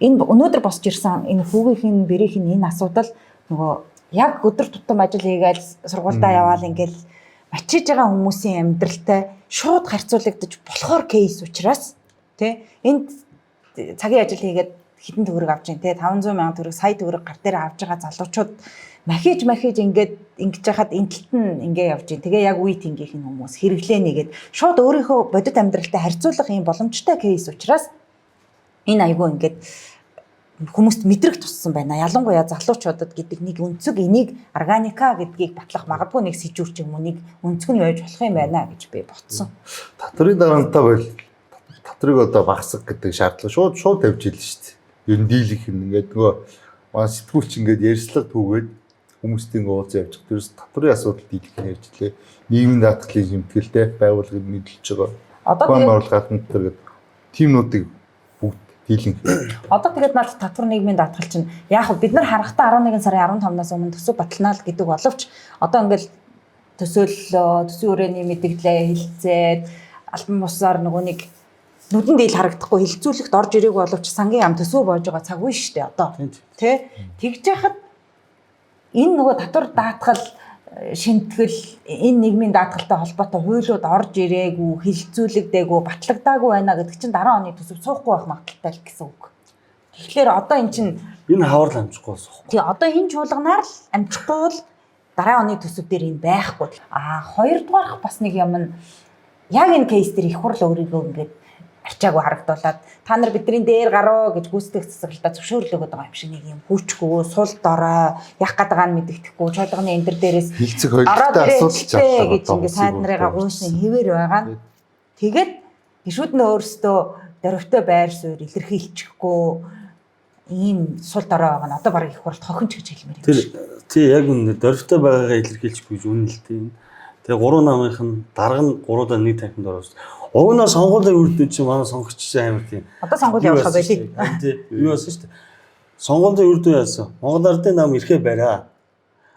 энэ өнөөдөр босч ирсэн энэ хүүгийнх нь бэрийнх нь энэ асуудал нөгөө яг өдөр тутам ажил хийгээл сургуульдаа яваал ингээл мачиж байгаа хүмүүсийн амьдралтай шууд харьцуулагдаж болохоор кейс учраас тий энд цагийн ажил хийгээд хэдэн төгрөг авч जैन тий 500 сая төгрөг сая төгрөг гар дээр авч байгаа залуучууд махиж махиж ингээд ингэж яхад энэ талд нь ингээ явж जैन тэгээ яг үе тэнгийнх нь хүмүүс хэрэглээ нэгээд шууд өөрийнхөө бодит амьдралтай харьцуулах юм боломжтой кейс учраас энэ айгүй ингээд хүмүүст мэдрэг туссан байна. Ялангуяа залуучуудад гэдэг нэг өнцөг энийг органика гэдгийг батлах магадгүй нэг сэжүүр ч юм уу нэг өнцөг нь байж болох юм байна гэж би бодсон. Татврын дарамтаа бол татрыг одоо багасгах гэдэг шаардлага шууд шууд тавьж илэн шүү дээ. Ер нь дийлэх юм ингээд нөгөө манай сэтгүүлч ингээд ярьцлага түүгээд хүмүүстэй ингээд уулзсан явж байгаа. Тэрс татврын асуудал дийлэх нь ярьж лээ. Нийгмийн даатгалын шимтгэлтэй байгууллагыг мэдлж байгаа. Одоо Тухайн тэгээд байгууллага гадна дээр гэдэг тимнүүдийг бүгд дийлэн. Одоо тэгээд надад татвар нийгмийн даатгал чинь яг хөө бид нар харахтаа 11 сарын 15-наас өмнө төсөв баталнаа л гэдэг боловч одоо ингээл төсөөллөө, төсвийн хүрээний мэдээлэлээ хилцээд албан бусаар нөгөө нэг Нүдэнд ил харагдахгүй хилцүүлэгт орж ирээгүй боловч сангийн ам төсөө боож байгаа цаг үе шүү дээ одоо. Тийм. Тэ? Тэгж яхад энэ нөгөө татвар даатгал шинтгэл энэ нийгмийн даатгалтай холбоотой хуулиуд орж ирээгүй, хилцүүлэгдээгүй, батлагдаагүй байна гэдэг чинь дараа оны төсөв суухгүй байх магадaltaй л гэсэн үг. Тэгэхээр одоо эн чинь Энэ хавар л амжихгүй суухгүй. тий одоо энэ чуулганаар л амжихгүй бол дараа оны төсөв дээр энэ байхгүй. А хоёрдугаарх бас нэг юм нь яг энэ кейс дээр их хурл өөрийгөө ингээд арчаагүй харагдуулаад та нар бидний дээр гаруу гэж гүйцэтгэх засаглалтаа зөвшөөрөл өгöd байгаа юм шиг нэг юм хүчгүй, сул дорой, яах гээд байгааг нь мэддэхгүй, чуулганы энэ төр дээрээс Хилцэг ороод хоёртой ирээ асуудал чарлаа гэж ингээд сайд нарыгаа гуйсан хэвээр байгаа нь. Тэгээд гişүүд нь өөрсдөө дөрвтэй байр суурь илэрхийлчихгүй ийм сул дорой байгаа нь одоо бараг их хуралд хохинч гэж хэлмээр юм Тэр шиг. тий яг үнэ дөрвтэй байгаагаа илэрхийлчихгүй гэж үнэн л тийм. Тэгээ гурван намынх нь дарга нь гуруудаа нэг танхимд оруулсан. Уг нь сонгуулийн үр дүн чинь манай сонгогч чинь амар тийм. Одоо сонгуул явуулах байлээ. Тий. Юу болсон шүү дээ. Сонгуулийн үр дүн яасан? Монгол Ардын нам эрхээ бариа.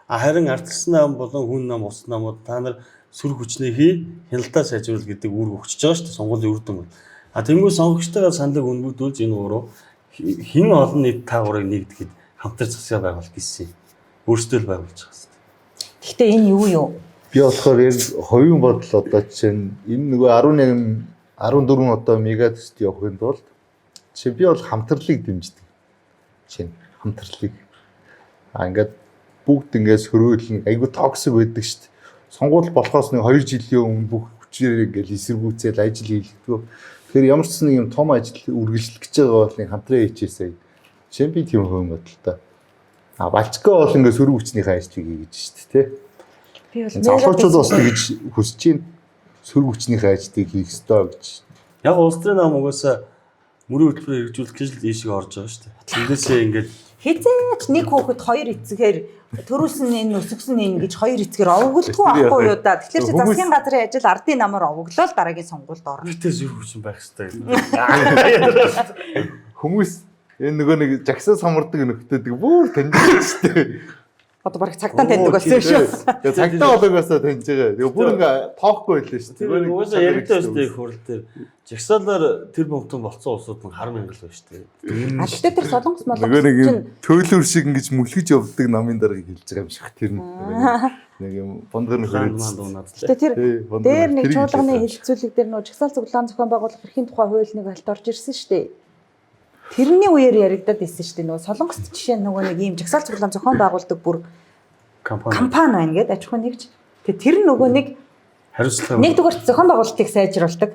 А харин ардчилсан нам болон хүн нам, ус намууд та нар сүр хүчнээ хий, хяналтаа сайжруул гэдэг үүрэг өгчөж байгаа шүү дээ сонгуулийн үр дүн бол. А тэнгуү сонгогчтойгоо саналыг өнгөдүүлж энэ гурав хин олон нийт та гурыг нэгдэхэд хамтар засгаа байгуул гэсэн. Өөрсдөө л байгуулж байгаа юм. Гэхдээ энэ юу юу? Би болохоор яг хувийн бодол одоо жишээ нь энэ нөгөө 11 14 одоо мега төсөлд явахын тулд жишээ би бол хамтралыг дэмждэг. Жишээ нь хамтралыг. А ингээд бүгд ингээд сөрөөлн айгу токсик байдаг шүү дээ. Сонгуул болохоос нэг 2 жилийн өмнө бүх хүчээр ингээд эсэргүүцэл ажил хийлгэдэг. Тэгэхээр ямар ч нэг юм том ажил үргэлжлэх гэж байгаа бол нэг хамтран хийчихээсэй. Жишээ нь би тийм хувийн бодолтой. А балчгаа бол ингээд сөрөг хүчнийхээ ажлыг хийж шүү дээ, тэ. Би бол Залуучууд бас тэгж хүсэж байна. Сөрөг хүчнийхээ ажлыг хийх ёстой гэж. Яг улс төрийн нам угаасаа мөрийн хөтөлбөрийг хэрэгжүүлэх гэж л ийшээ орж байгаа шүү дээ. Тэндээсээ ингээд Хизээч нэг хүүхэд хоёр эцгээр төрүүлсэн энэ өсгсөн энэ гэж хоёр эцгээр овоглохгүй ахгүй юу да. Тэгэхээр чи Хүмүүс- засгийн газрын ажил ардын намар овоглол дараагийн сонгуульд орно. нийтээ зүрх хүчин байх хэрэгтэй. Хүмүүс энэ нөгөө нэг жагсаа самардаг нөхдөдөг бүр таньж байгаа шүү дээ. Одоо бараг цагтаа таньдаг болсон юм шүү. Тэгээ цагтаа болоогоосоо таньж байгаа. Тэгээ бүр ингээ тоохгүй байлаа шүү Тэр дээ. угаасаа яригдаа шүү дээ их хурал дээр. Жагсаалаар тэр бомтон болцсон улсууд нь хар мянгал байна шүү дээ. А гэхдээ тэр солонгос Нөгөө молонгос нэг юм чинь төлөөр шиг ингэж мүлгэж явдаг намын даргаыг хэлж байгаа юм шиг тэр нь. Нэг юм бондгор нөхөр. Ланд манд унаад лээ. гэхдээ тэр Тий, бондгор дээр нэг тэрийг чуулганы хэлж хэлэлцүүлэг дээр нөгөө жагсаал цуглаан зохион байгуулах эрхийн тухай хууль нэг алт орж ирсэн шүү дээ. Тэрний үеэр яригадад исэн шүү дээ. Нөгөө солонгост жишээ нь нөгөө нэг ийм жагсаал цуглаан зохион байгуулдаг бүр Компани компани байна гэдэг аж ахуйн нэгж. Тэгээ тэр нөгөө нэг хариуцлага нэгдүгээр зохион байгуулалтыг сайжруулдаг.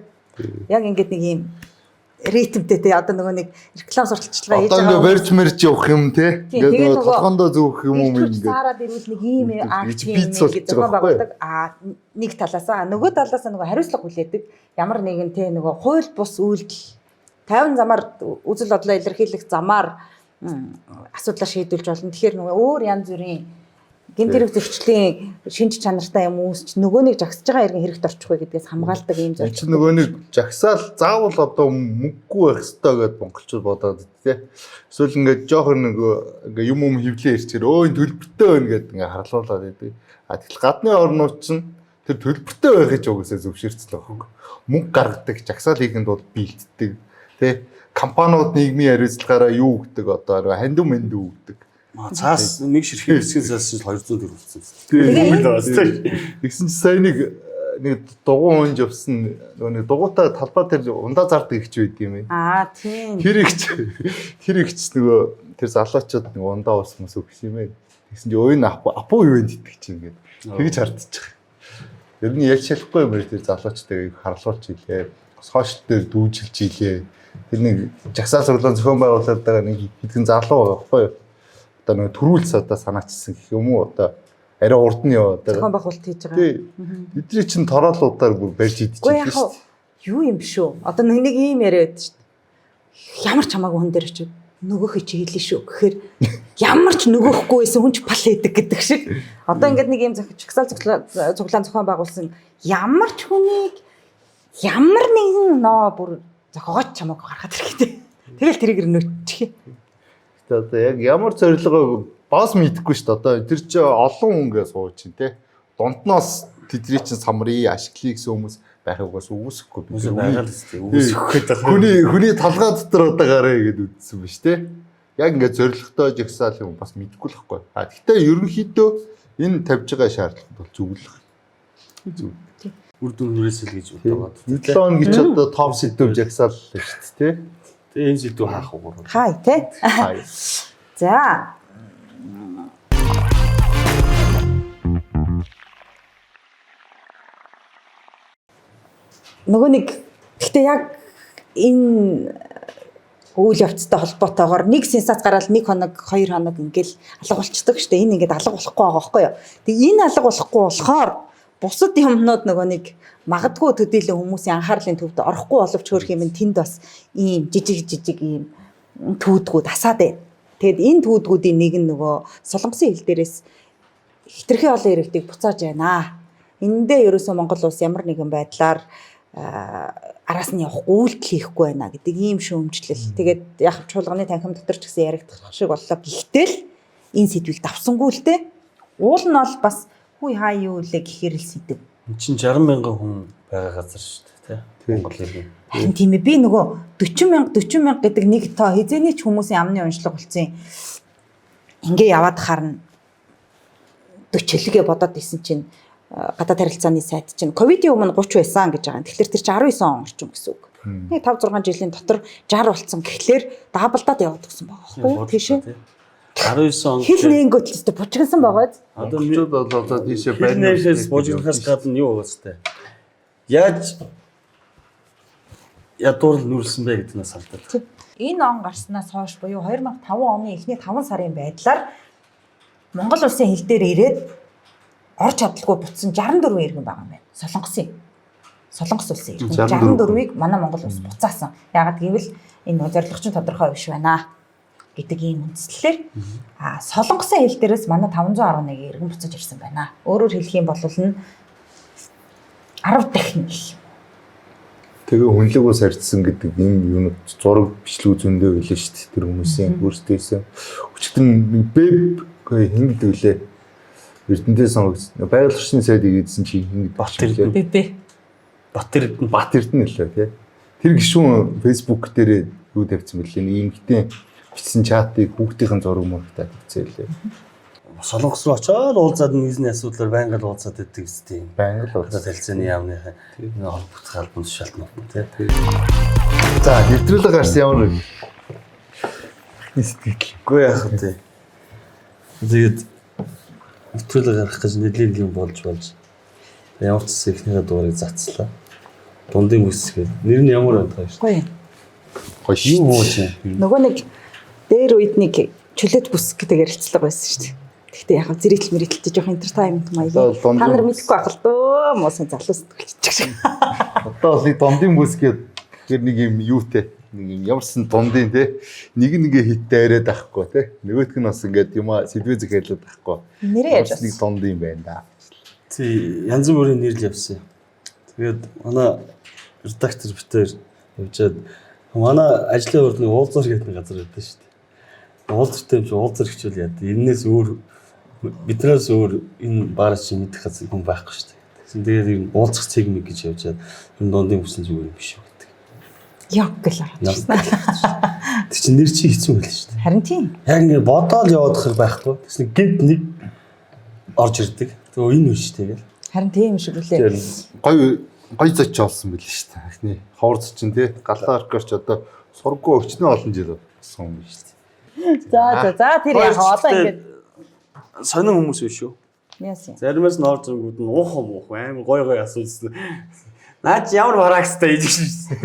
Яг ингээд нэг ийм ритмтэй те одоо нөгөө нэг реклам сурталчилгаа хийж Одоо ингээ барьж мэрж явах юм те. Тийм, Ингээд тэгээд нөгөө нөгөө толгоондоо зөөх юм уу Ирчүүч ингээд. саарад ирвэл нэг ийм акт Ингэж юм бийц ингэж болж зохион байгаа байхгүй юу? байгуулдаг. А нэг талаасаа нөгөө талаасаа нөгөө хариуцлага хүлээдэг. Ямар нэгэн те нөгөө хууль бус үйлдэл 50 замаар үзэл бодлоо илэрхийлэх замаар асуудлаа шийдвэлж болно. Тэгэхээр нөгөө өөр янз бүрийн гэмт хэрэг зөрчлийн шинж чанартай юм үүсч нөгөө нэг жагсаж байгаа иргэн хэрэгт орчихгүй гэдгээс хамгаалдаг ийм Энэ зорилго. чинь нөгөө нэг жагсаал заавал одоо мөнгөгүй байх ёстой гэдээ монголчууд бодоод тий. Эсвэл ингээд жоохон нэг ингээ юм хевлээ ирчихээр өө энэ төлбөртэй байна гэдээ ингээ харлуулад байдаг. А тэгтэл гадны орнууд чинь тэр төлбөртэй байхыг ч угаасаа зөвшөөрцөл байхгүй. Мөнгө гаргадаг, жагсаал хийхэд бол бэлддэг тий. Компаниуд нийгмийн хариуцлагаараа юу өгдөг одоо нөгөө хандив мэндүү өгдөг. Цаас нэг ширхэг хэсгийн цаас чинь 200 төгрөг болсон. Тэгээ Мөнгө л бас тий. Тэгсэн чинь сая нэг нэг дугуй унж явсан нөгөө нэг дугуйтай талбай дээр ундаа зардаг ихч байдаг юм ээ. Аа тийм. Тэр ихч тэр ихч нөгөө тэр залуучууд нэг ундаа ус мөс өгсөн юм ээ. Тэгсэн чинь өөний апу апу юу вэ гэдэг чинь ингээд тэгж хардчих. Ер нь ялж шалахгүй юм байна тэр залуучдыг харлуулж илээ. Сошиал дээр дүүжилж илээ. Тэр нэг жагсаал цуглаан зохион байгуулад байгаа нэг хэдхэн залуу байгаа байхгүй юу? Одоо нөгөө төрүүлс одоо санаачсан гэх юм уу одоо арай урд нь яваад Зохион байгаа. байгуулалт хийж байгаа. Тий. Тэдний чинь тороолуудаар бүр барьж Үгүй идчихсэн яг шүү дээ. юу юм биш үү? Одоо нэг нэг ийм яриа байдаг шүү дээ. Ямар ч хамаагүй хүн дээр очив нөгөөхий чи хэлнэ шүү гэхээр ямар ч нөгөөхгүй байсан хүн ч пал хийдэг гэдэг шиг. Одоо ингээд нэг ийм жагсаал цуглаан зохион байгуулсан ямар ч хүнийг ямар нэгэн ноо бүр зохиогооч чамаагүй гаргаад ирэхтэй. Тэгэл тэрийг нөтчих. Гэтэ одоо яг ямар зорилгоо бас мэдэхгүй шүү дээ. Одоо тэр чинь олон хүн гээ сууж чинь те. Дундноос тэдний чинь самрыг ашиглая гэсэн хүмүүс Байхыг бас үгүйсэхгүй бид. Үгүй байгаа л үстэй. Үгүйсэх гээд байгаа. Хүний толгой дотор одоо гараа гэд үзсэн ба ш тэ. Яг ингээд зоригтой жагсаал юм бас мэдэхгүй л хэвгүй. А тэгтээ ерөнхийдөө энэ тавьж байгаа шаардлага бол зөвлөх. Зөв. Үр дүн хүрээсэл гэж бодоод. 7 хоног гэж одоо топ сэдв жагсаал л шүү дээ, тэ. Тэгээ энэ сэдв хаах уу? Хай те. Хай. За. Нөгөө нэг гэхдээ яг энэ үйл явцтай холбоотойгоор нэг сенсац гараад нэг хоног, хоёр хоног ингээл алга болчдөг шүү дээ. Энэ ингээд алга болохгүй байгаа байхгүй юу? Тэгээ энэ алга болохгүй болохоор бусад юмнууд нөгөө нэг магадгүй төдийлөн хүмүүсийн анхаарлын төвд орохгүй боловч хөөх юм тэнд бас ийм жижиг жижиг ийм түүдгүүд асаад байна. Тэгэд энэ түүдгүүдийн нэг нь нөгөө Солонгосын хил дээрээс хитрхи олон иргэдийг буцааж байна. Эндээ ерөөсөө Монгол улс ямар нэгэн байдлаар араас нь явахгүй үйлдэл хийхгүй байна гэдэг ийм шүүмжлэл. Тэгээд яг чуулганы танхим дотор ч гэсэн яригдах шиг боллоо. Гэхдээ л энэ сэдвийг давсангүй л дээ. Уул нь бол бас хүй хаа юу лээ гэхээр л сэдв. Энд чинь 60 мянган хүн байгаа газар шүү дээ, тий? Монгол иргэн. Харин тийм ээ би нөгөө 40 мянга 40 мянга гэдэг нэг тоо хизээний ч хүмүүсийн амны уншлага болсон юм. Ингээ яваад харна 40 хэлгээ бодоод исэн чинь гадаад харилцааны сайт чинь ковидын өмнө 30 байсан гэж байгаа. Тэгэхээр тэр чинь 19 он орчим гэсэн үг. Нэг 5 6 жилийн дотор 60 болцсон гэхлээр даблдаад яваад гисэн байгаа байхгүй юу? Тийшээ. 19 он. Хил нээнгөт л өстө бужигнсан байгаа биз? Одоо Монголчууд бол одоо тийшээ байна. Бужигнахаас гадна юу байгаа зү? Яаж ядуур нүрсэн бэ гэдэг нь салдаад. Энэ он гарснаас хойш буюу 2005 оны эхний 5 сарын байдлаар Монгол улсын хил дээр ирээд орж чадалгүй буцсан 64 иргэн байгаа юм байна. Солонгосын. Солонгос улсын иргэн 64-ийг манай Монгол улс буцаасан. Яагаад гэвэл энэ зорилго чинь тодорхой биш байна гэдэг ийм үндслэлээр Солонгосын хил дээрээс манай 511 иргэн буцаж ирсэн байна. Өөрөөр хэлэх юм бол нь 10 дахин их. Тэгээ хүнлэг ус харьцсан гэдэг энэ юунууд зураг бичлэг зөндөө байлаа шүү дээ. Тэр хүмүүсийн өөрсдөөсөө өчтөн бэб хин гэдэг лээ. Эрдэнтээ сонгогдсон. Байгаль орчны сайдыг эзэн чи хин гэдэг Бат Эрдэнэ. Бэбэ. Бат Эрдэнэ. Бат Эрдэнэ лээ тий. Тэр гишүүн Facebook дээрээ юу тавьсан бэлээ. Нэг эмэгтэй бичсэн чатыг хүүхдийн зураг мөрөгтэй тавьсан лээ. Солонгос руу очиод уулзаад нийзний асуудлаар байнга л уулзаад байдаг үстэй юм. Байнга л Одоо уулзаад. талцааны яамны энэ холбогдох албан тушаалт нь тий. За, нэвтрүүлэг гарсан ямар вэ? Сэтгэл. Үгүй яах вэ? Тэгээд нэвтрүүлэг гаргах гэж нэлийн юм болж ямар ч зүйл эхнийхээ дугаарыг зацлаа. Дундын бүсгээд нэр нь ямар байна таа шүү. Гоё. Гоё Юу бууж юм? Нөгөө нэг дээр үед нэг чөлөөт бүс гэдэг ярилцлага байсан шүү дээ. Гэхдээ яг зэрэгтэл мэрэгтэлтэй жоох entertainment Одоо маяг. дундын Та нар бүс. мэдэхгүй байх л дөө. Муусан залуу сэтгүүлч шиг. Одоо бол нэг дундын бүс гээд тэр нэг юм юутэй нэг юм ямарсан дундын те нэг нь ингээ хит дайраад ахгүй те нөгөөх нь бас ингээд юм а сэдвээ зэхэлээд ахгүй Нэрээ яаж нэг дундын юм байна да. Тий, янз бүрийн нэр л явсан. Тэгээд манай редактор битээр явжаад манай ажлын урд нэг уулзар гэдэг нэг газар байдаг шүү дээ. Уулзартай юм чи уулзар хичүүл яа. Энээс өөр биднээс өөр энэ баарч чи мэдэх газар хүн байхгүй шүү дээ. Тэгсэн тэгээд ер нь уулзах цэг мэг гэж явжаад энэ дундын бүсэн зүгээр юм биш үү гэдэг. Яг гэл ороод ирсэн. Тэр чинь нэр чи хэцүү байл шүү дээ. Харин тийм. Яг ингэ бодоол яваад хэр байхгүй. Тэгсэн гинт нэг орж ирдэг. Тэгээ энэ биш тэгэл. Харин тийм шиг үлээ. Гой гой зоч олсон байл шүү дээ. Эхний ховор зочин те галаа аркарч одоо сургуу өчнөө олон жил болсон юм биш үү. За за за тэр яг одоо ингээд сонин хүмүүс биш үү? яасан юм. Заримаас нь орж ирэнгүүд нь уух юм уух амар гой гой асуусан. Наа чи ямар бараагстай хийж шээ.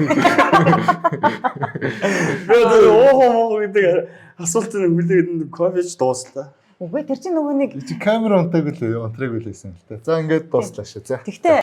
Би одоо уух юм уух гэдэг асуултыг хүлээгээд нь кофеч дууслаа. Үгүй тэр чинь нөгөө нэг Чи камер онтойг л онтрыг л байсан л та. За ингээд дууслаа шүү. За. тэгтээ